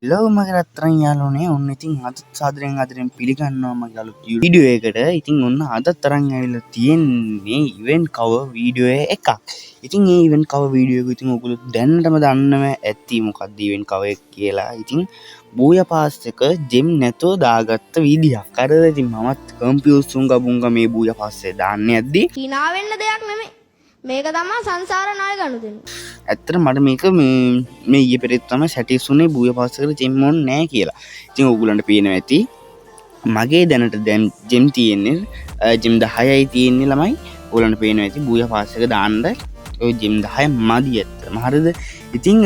Hello මගේ රත්තරන් යාළුවනේ, ඔන්න ඉතින් අදත් සාදරයෙන් ආදරයෙන් පිළිගන්නවා මගේ අලුත් වීඩියෝ එකකට. ඉතින් ඔන්න අදත් අරන් ඇවිල්ලා තියෙන්නේ ඉවෙන්ට් කවර් වීඩියෝ එකක්. ඉතින් මේ ඉවෙන්ට් කවර් වීඩියෝ එක ඉතින් ඔයගොල්ලෝ දැනටම දන්නව ඇති මොකක්ද ඉවෙන්ට් කවර් එක කියලා. ඉතින් බූයා පාස් එක ජෙම් නැතුව දාගත්ත විදිහක්. හරිද? ඉතින් මමත් කම්පියුස් උංගා බුංගා මේ බූයා පාස් එක දාන්න යද්දි hina වෙන්න දෙයක් නෙමෙයි. මේක තමා සංසාර ණය ගනුදෙනු. ඇත්තට මට මේක මේ ඊයේ පෙරේද තමයි සැටිස් වුණේ බූයා පාස් එකට ජෙම් ඕනේ නෑ කියලා. ඉතින් ඔයගොල්ලන්ට පේනවා ඇති මගේ දැනට දැන් ජෙම් තියෙන්නේ, ජෙම් 10යි තියෙන්නේ ළමයි. ඔයගොල්ලන්ට පේනවා ඇති බූයා පාස් එක දාන්න ඔය ජෙම් 10 මදි ඇත්තටම. හරිද? ඉතින්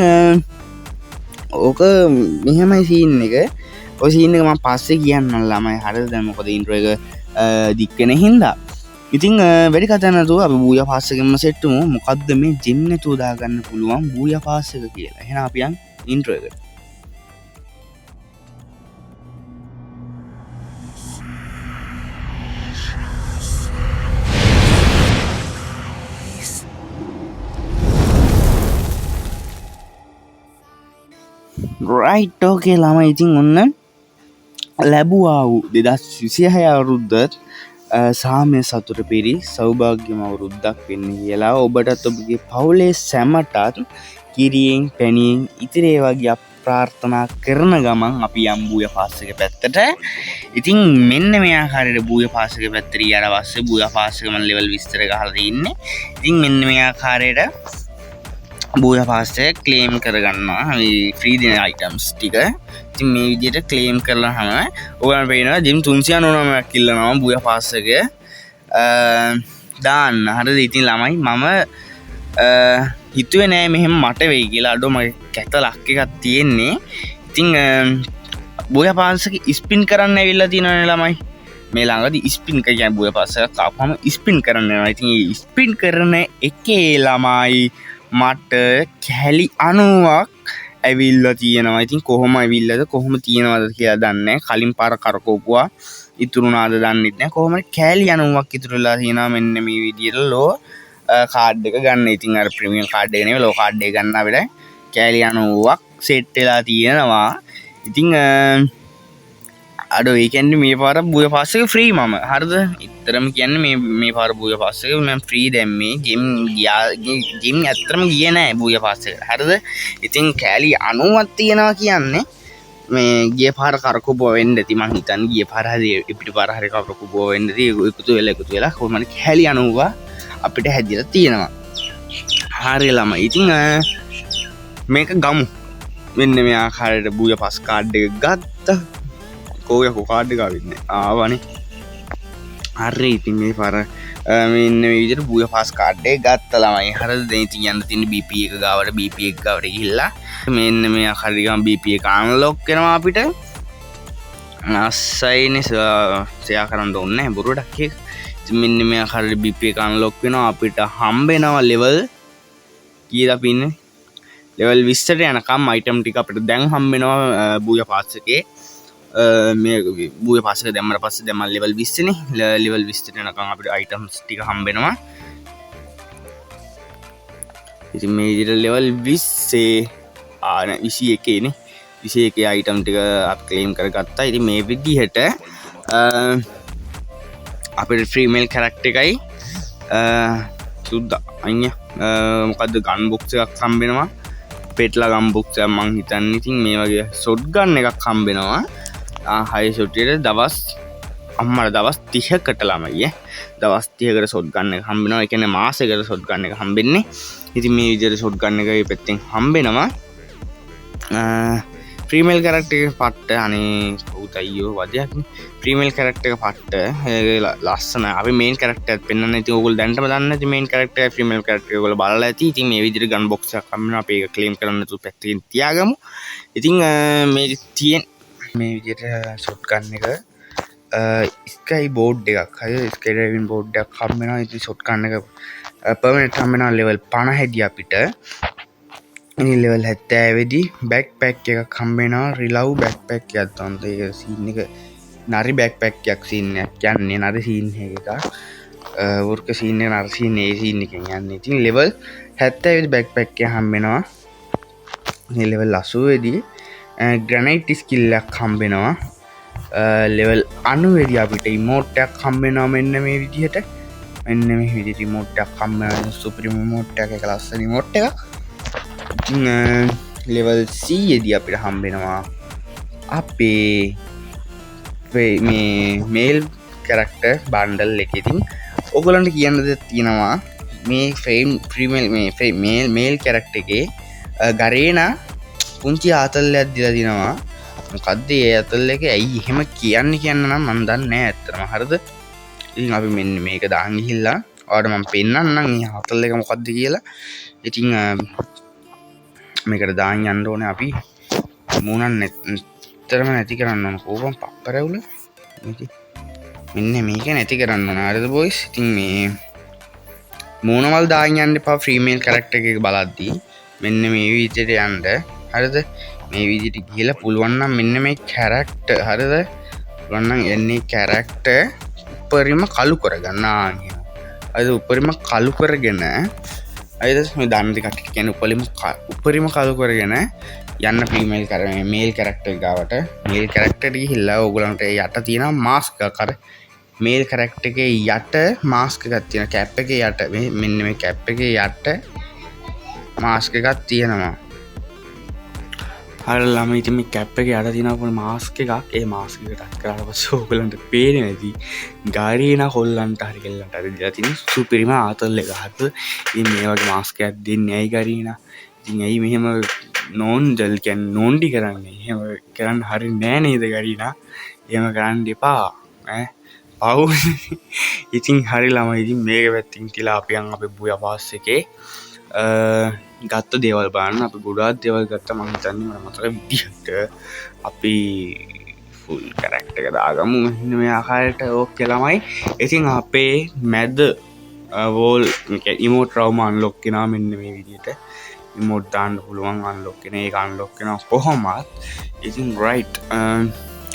ඕක මෙහෙමයි සීන් එක. ඔය සීන් එක මම පස්සේ කියන්නම් ළමයි. හරිද? දැන් මොකද ඉන්ට්‍රෝ එක දික් වෙන හින්දා. ඉතින් වැඩි කතා නැතුව අපි බූයා පාස් එකෙන්ම සෙට් වෙමු. මොකද්ද මේ ජෙම් නැතුව දාගන්න පුළුවන් බූයා පාස් එක කියලා. එහෙනම් අපි යන් ඉන්ට්‍රෝ එකට. රයිට්, ඕකේ ළමයි. ඉතින් ඔන්න ලැබුවා වූ 2026 අවුරුද්දත් සාමය සතුට පිරි සෞභාග්‍යම අවුරුද්දක් වෙන්න කියලා ඔබටත් ඔබගේ පවුලේ සැමටත් කිරියෙන් පැණියෙන් ඉතිරි ඒ වගේ අප ප්‍රාර්ථනා කරන ගමන් අපි යම් බූයා පාස් එක පැත්තට. ඉතින් මෙන්න මේ ආකාරයට බූයා පාස් එක පැත්තට ගියාට පස්සේ බූයා පාස් එක මම ලෙවල් 20 ගහලා තින්නේ. ඉතින් මෙන්න මේ ආකාරයට බූයා පාස් එක ක්ලේම් කරගන්නවා මේ ෆ්‍රී දෙන අයිටම්ස් ටික. ඉතින් මේ විදිහට ක්ලේම් කරලාම ඔයාලට පේනවා ජෙම් තුන්සිය අනූනමයක් ඉල්ලනවා බූයා පාස් එක දාන්න. හරිද? ඉතින් ළමයි මම හිතුවේ නෑ මෙහෙම මට වෙයි කියලා. අඩෝ මගේ කැත ලක් එකක් තියෙන්නේ. ඉතින් බූයා පාස් එක ස්පින් කරන්න ඇවිල්ලා තියෙනවනේ ළමයි. මේ ළඟදී ස්පින් එක කියන්නේ බූයා පාස් එකක් ආපුවම ස්පින් කරන්න යනවා. ඉතින් ඒ ස්පින් කරන එකේ ළමයි මට කැලි 90ක් ඇවිල්ලා තියෙනවා. ඉතින් කොහොම ඇවිල්ලාද කොහොම තියෙනවද කියලා දන්නේ නෑ. කලින් පාර කරකෝපුවා ඉතුරු වුණාද දන්නෙත් නෑ. කොහොම හරි කැලි 90ක් ඉතුරු වෙලා තියෙනවා මෙන්න මේ විදියට ලෝ කාඩ් එක ගන්න. ඉතින් අර ප්‍රීමියම් කාඩ් එක නෙවෙයි ලෝ කාඩ් එක ගන්න අපිට කැලි 90ක් සෙට් වෙලා තියෙනවා. ඉතින් අඩෝ ඒ කියන්නේ මේ පාර බූයා පාස් එක ෆ්‍රී මම. හරිද? ඇත්තටම කියන්නේ මේ පාර බූයා පාස් එක මම ෆ්‍රී දැම්මේ. ජිම් ගියා, ජිම් ඇත්තටම ගියේ නෑ බූයා පාස් එකට. හරිද? ඉතින් කෑලි 90ක් තියෙනවා කියන්නේ මේ ගිය පාර කරකෝපුව වෙන්න ඇති. මං හිතන්නේ ගිය පාර හරි පිට පාර හරි කරකෝපුව වෙන්න ඇති. එකතු වෙලා එකතු වෙලා කොහොම හරි කෑලි 90 අපිට හැදිලා තියෙනවා. හරි ළමයි. ඉතින් මේක ගමු. මෙන්න මේ ආකාරයට බූයා පාස් කාඩ් එක ගත්තා. කෝ යකෝ කාඩ් එක ආවෙත් නෑ. ආවනේ. හරි ඉතින් මේ පාර මෙන්න මේ විදිහට බූයා පාස් කාඩ් එක ගත්තා ළමයි. හරිද? දැන් ඉතින් යන්න තියෙන්නේ BP එක ගාවට, BP එක ගාවට ගිහිල්ලා මෙන්න මේ ආකාරයට ගිහම BP එක අන්ලොක් වෙනවා අපිට. අස්සයිනේ ෂෙයා කරන්න ඕනේ නෑ බොරුවටක් ඒක. ඉතින් මෙන්න මේ ආකාරයට BP එක අන්ලොක් වෙනවා අපිට හම්බ වෙනවා ලෙවල් කීයද අපි ඉන්නේ? ලෙවල් 20ට යනකම් අයිටම් ටික අපිට දැන් හම්බ වෙනවා බූයා පාස් එකේ. මේ බූයා පාස් එක දැම්මට පස්සේ දැන් මම ලෙවල් 20 නේ. ලෙවල් 20ට යනකම් අපිට අයිටම්ස් ටික හම්බ වෙනවා. ඉතින් මේ විදිහට ලෙවල් 20 නෑ, 21 නේ. 21 අයිටම් ටික අපි ක්ලේම් කරගත්තා. ඉතින් මේ විදිහට අපිට ෆීමේල් කැරක්ටර් එකයි සුද්දා අයියා මොකද්ද ගන් බොක්ස් එකක් හම්බ වෙනවා. පෙට්ලා ගන් බොක්ස් එකක් මං හිතන්නේ. ඉතින් මේ වගේ ෂොට් ගන් එකක් හම්බ වෙනවා. හයි ෂොට් එකට දවස් අම්මලා දවස් 30කට ළමයි ඈ. දවස් 30කට ෂොට් ගන් එක හම්බ වෙනවා. ඒ කියන්නේ මාසෙකට ෂොට් ගන් එක හම්බෙන්නේ. ඉතින් මේ විදිහට ෂොට් ගන් එක මේ පැත්තෙන් හම්බ වෙනවා. ෆීමේල් කැරක්ටර් එක පට්ට. අනේ කවුද අයියෝ වදයක් නේ. ෆීමේල් කැරක්ටර් එක පට්ට. ඒ ලස්සන. අපි මේන් කැරක්ටර් එකත් පෙන්වන්න. ඉතින් ඕගොල්ලෝ දැනටම දන්නේ නැති මේන් කැරක්ටර් එක ෆීමේල් කැරක්ටර් එක ඔයගොල්ලෝ බලලා ඇති. ඉතින් මේ විදිහට ගන් බොක්ස් එකක් හම්බ වෙනවා. අපි ඒක ක්ලේම් කරන්න නැතුව පැත්තකින් තියාගමු. ඉතින් මේ තියෙන මේ විදිහට ෂොට් ගන් එක ස්කයි බෝඩ් එකක්. හරි, ස්කයි ඩ්‍රයිවිං බෝඩ් එකක් හම්බ වෙනවා. ඉතින් ෂොට් ගන් එක පර්මනන්ට් හම්බ වෙනවා ලෙවල් 50 දී අපිට. ඉතින් ලෙවල් 70 දී බෑක් පැක් එකක් හම්බ වෙනවා. රිලව් බෑක් පැක් එකක් තමයි. ඒක සීන් එක නරි බෑක් පැක් එකක් සීන් එකක් යන්නේ. නරි සීන් එකක්. වර්ක සීන් එක නරි සීන් ඒ සීන් එකෙන් යන්නේ. ඉතින් ලෙවල් 70 දී බෑක් පැක් එක හම්බ වෙනවා. ඉතින් ලෙවල් 80 දී ග්‍රැනයිට් ස්කිල් එකක් හම්බෙනවා. ලෙවල් 90 දී අපිට ඉමෝට් එකක් හම්බෙනවා. මෙන්න මේ විදිහට, මෙන්න මේ විදිහට ඉමෝට් එකක් හම්බෙනවා. සුපිරිම ඉමෝට් එකක්, ඒක ලස්සන ඉමෝට් එකක්. ඉතින් ලෙවල් 100 දී අපිට හම්බෙනවා අපේ මේ මේල් කැරක්ටර් බන්ඩල් එක. ඉතින් ඔයගොල්ලන්ට කියන්න දෙයක් තියෙනවා. මේ ෆ්‍රේම් ෆීමේල්, මේ ෆ්‍රේම් මේල් මේල් කැරක්ටර් එකේ ගරේනා පුංචි ආතල් එකක් දීලා දිනවා. මොකද්ද ඒ ආතල් එක? ඇයි එහෙම කියන්නේ කියන්න නම් මන් දන්නේ නෑ ඇත්තටම. හරිද? ඉතින් අපි මෙන්න මේක දාන් ගිහිල්ලා ඔයාලට මම පෙන්නන්නම් මේ ආතල් එක මොකද්ද කියලා. ඉතින් මේකට දාන් යන්න ඕනේ. අපි මූණක් නැත්තරම නැති කරන්න ඕන. කෝපම් පප්පරැවුල මෙන්න මේක නැති කරන්න ඕන. හරිද බොයිස්? ඉතින් මේ මූණවල් දාන් යන්න එපා. ෆීමේල් කැරක්ටර් එක බලද්දී මෙන්න මේ විදිහට යන්න. හරිද? මේ විදිහට ගිහලා පුළුවන් නම් මෙන්න මේ කැරක්ටර්, හරිද, පුළුවන් නම් එන්නේ කැරක්ටර් උපරිම කළු කරගන්න. ආ, එහෙම. හරිද? උපරිම කළු කරගෙන, හරිද, මේ දන්න ටිකක් කියන්නේ උපරිම කළු කරගෙන යන්න ෆීමේල් කර මේල් කැරක්ටර් ගාවට. මේල් කැරක්ටර් ගිහිල්ලා ඕගොල්ලන්ට යට තියෙන මාස්ක් එකක්, අර මේල් කැරක්ටර් එකේ යට මාස්ක් එකක් තියෙන කැප් එකේ යට, මේ මෙන්න මේ කැප් එකේ යට මාස්ක් එකක් තියෙනවා. හරි ළමයි, ඉතින් මේ කැප් එකේ යට තියෙන පොඩි මාස්ක් එකක්. ඒ මාස්ක් එක ටච් කරාට පස්සේ ඕගොල්ලන්ට පේන්නේ නැති ගාරීනා කොල්ලන්ට හරි කෙල්ලන්ට හරි දීලා තියෙන සුපිරිම ආතල් එක. හරිද? ඉතින් මේ වගේ මාස්ක් එකක් දෙන්නේ ඇයි ගාරීනා? ඉතින් ඇයි මෙහෙම නෝන්ජල් කියන්නේ නෝන්ඩි කරන්නේ? එහෙම කරන්න හරි නෑ නේද ගාරීනා? එහෙම කරන්න එපා ඈ, පව්. ඉතින් හරි ළමයි, ඉතින් මේක පැත්තකින් තියලා අපි යන් අපේ බුයා පාස් එකේ ගත්ත දේවල් බලන්න. අපි ගොඩාක් දේවල් ගත්තා මං හිතන්නේ මට මතක විදිහට. අපි ෆුල් කැරක්ටර් එක දාගමු මෙන්න මේ ආකාරයට. ඕකේ ළමයි, ඉතින් අපේ මැද වෝල් ඉමෝට් රවුම අන්ලොක් වෙනවා. මෙන්න මේ විදිහට ඉමෝට් දාන්න පුළුවන් අන්ලොක් වෙන ඒක අන්ලොක් වෙනවා කොහොමත්. ඉතින් රයිට්,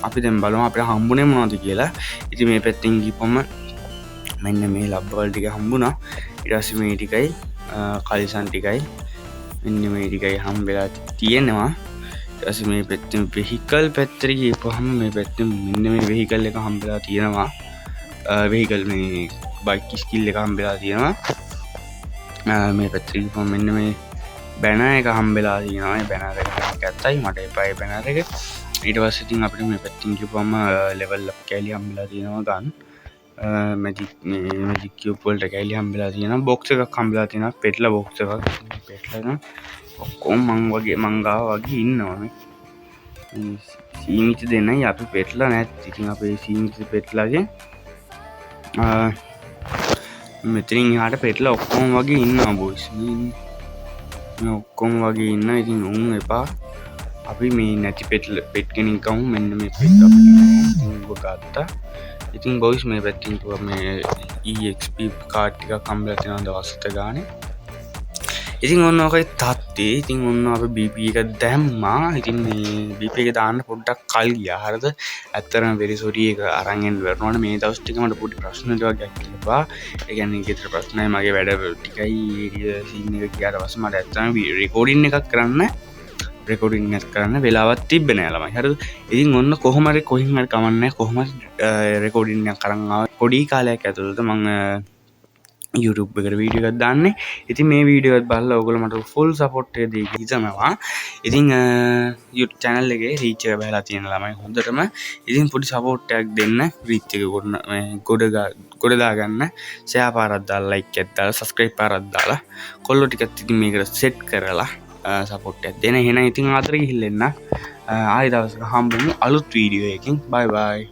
අපි දැන් බලමු අපිට හම්බුනේ මොනවද කියලා. ඉතින් මේ පැත්තෙන් ගිහපම මෙන්න මේ ලබ්බවල් ටික හම්බුණා. ඊට පස්සේ මේ ටිකයි කලිසම් ටිකයි මෙන්න මේ ටිකයි හම්බෙලා තියෙනවා. ඊට පස්සේ මේ පැත්තෙන් වෙහිකල් පැත්තට ගිහපුවහම මේ පැත්තෙන් මෙන්න මේ වෙහිකල් එක හම්බෙලා තියෙනවා. වෙහිකල් මේ බයික් ස්කිල් එක හම්බෙලා තියෙනවා. මේ පැත්තට ගිහපුවම මෙන්න මේ බැනර් එක හම්බෙලා තියෙනවා. මේ බැනර් එක නම් ඇත්තයි, මට එපා ඒ බැනර් එක. ඊට පස්සේ ඉතින් අපිට මේ පැත්තෙන් ගිහපුවම ලෙවල් අප් කෑලි හම්බෙලා තියෙනවා. ගන් මැජික්, මේ මැජික් කියුබ් වලට කෑලි හම්බෙලා තියෙනවා. බොක්ස් එකක් හම්බෙලා තියෙනවා, පෙට්ල බොක්ස් එකක්. පෙට්ල නම් ඔක්කොම මං වගේ මං ගාව වගේ ඉන්නවා. මේ සීමිත දෙන්නයි අපි පෙට්ලා නැත්. ඉතින් අපේ සීමිත පෙට්ලාගේ මෙතනින් එහාට පෙට්ලා ඔක්කොම වගේ ඉන්නවා බොයිස්. මේ ඔක්කොම වගේ ඉන්නවා. ඉතින් උන් එපා. අපි මේ නැති පෙට්ල පෙට් කෙනෙක් ගමු. මෙන්න මේ පෙට් අපිට නෑ. ඉතින් ඌව ගත්තා. ඉතින් බොයිස්, මේ පැත්තෙන් කිව්වා මේ EXP card ටිකක් හම්බෙලා තියෙනවා දවස් 7 ගානේ. ඉතින් ඔන්න ඔකයි තත්ත්වේ. ඉතින් ඔන්න අපි BP එක දැම්මා. ඉතින් මේ BP එක දාන්න පොඩ්ඩක් කල් ගියා. හරිද? ඇත්තටම වෙරි සෝරි, ඒක අරන් එන්න බැරුණාට මේ දවස් ටික මට පොඩි ප්‍රශ්න ටිකක් තිබ්බා. ඒ කියන්නේ ගෙදර ප්‍රශ්නයි මගේ වැඩ ටිකයි ඒ ටික සීන් එක ගියාට පස්සේ මට ඇත්තටම රෙකෝඩින් එකක් කරන්න වෙලාවක් තිබ්බේ නෑ ළමයි. හරිද? ඉතින් ඔන්න කොහොම හරි කොහෙන් හරි කමක් නෑ, කොහොම හරි රෙකෝඩින් එකක් අරන් ආවා. පොඩි කාලයක් ඇතුළත මං YouTube එකට වීඩියෝ එකක් දාන්නේ. ඉතින් මේ වීඩියෝ එකත් බලලා ඔයගොල්ලෝ මට ෆුල් සපෝට් එක දෙයි හිතනවා. ඉතින් YouTube channel එකේ රීච් එක බහලා තියෙන ළමයි හොඳටම. ඉතින් පොඩි සපෝට් එකක් දෙන්න, රීච් එක ගොඩ මේ ගොඩ ගොඩ දාගන්න. ෂෙයා පාරක් දාලා, ලයික් එකක් දාලා, සබ්ස්ක්‍රයිබ් පාරක් දාලා, කොල්ලෝ ටිකත් ඉතින් මේකට සෙට් කරලා සපෝට් එකක් දෙන්න. එහෙනම් ඉතින් ආදර ගිහිල්ලා එන්න. ආයෙ දවසක හම්බෙමු අලුත් වීඩියෝ එකකින්. බයි බයි.